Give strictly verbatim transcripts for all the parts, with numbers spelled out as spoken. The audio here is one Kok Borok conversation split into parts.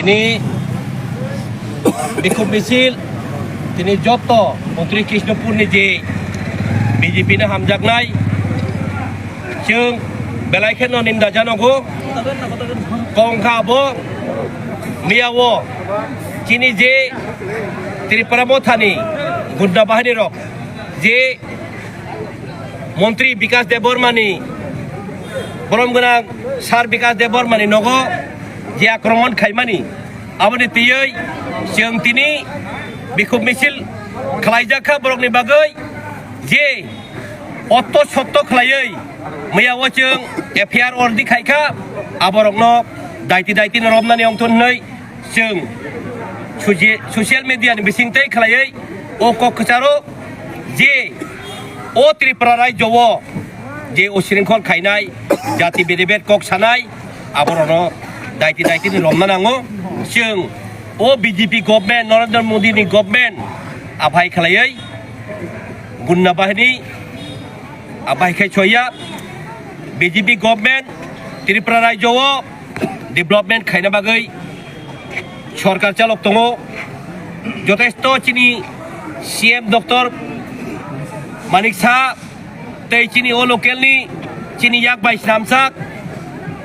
Tini bikhub misil, tini joto montri Krishnapur ni je B J P no hamjaknai, chwng belai kheno ninda janogo. Kongkha abo miya o chini je Tripura mothani gunda bahini rok je Montri Bikas Debbarmani, borom gwnang Sir Bikas Debbarmani nogo je akromon khaimani, aboni twiwi chwng tini bikhub misil khlaijak kha borokni bagwi, je otto sotto khlaiwi miya o chwng F I R ordi khai kha, aborokno daiti daiti no romnani ongthon hwnwi chwng soci-, social media ni bising tei khlaiwi o kok kwcharo je o Tripura rajyo o je ushringkhol khainai, jati bedebed kok sanai, aborokno daiti daiti ni romna nango. Chwng o B J P government, Narendra Modi ni government aphai khlaiwi gunda bahini aphai khai choya B J P government Tripura rajyo o development khaina bagwi sorkar chalok tongo. Jotesto chini C M Doctor Manik Saha tei chini o local ni chini yak bai snamsak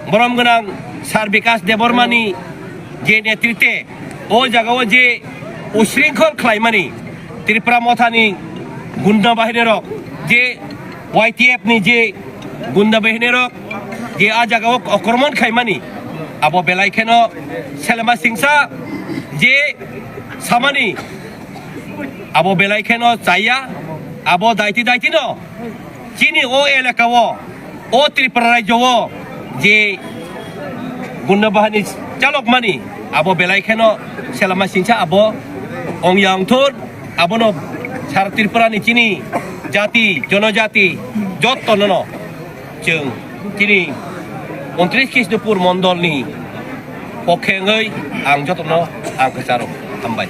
borom gwnang Sir Bikas Debbarmani je netrite o jaga o je ushringkhol khlaimani Tripura mothani gunda bahini rok je Y T F ni je gunda bahini rok je a jaga o okromon khaimani, abo belai kheno selema singsa je samani, abo belai kheno chaya, abo daiti daiti no chini o elaka o, o Tripura rajyo o je gunda bahini chalokmani, abo belai kheno selama singsa abo ongya ongthun, abono sara Tripura ni chini jati, jonojati, jotto nono chwng chini untris Krishnapur mondol ni pokhe wngwi ang jotono ang kwcharo hambai.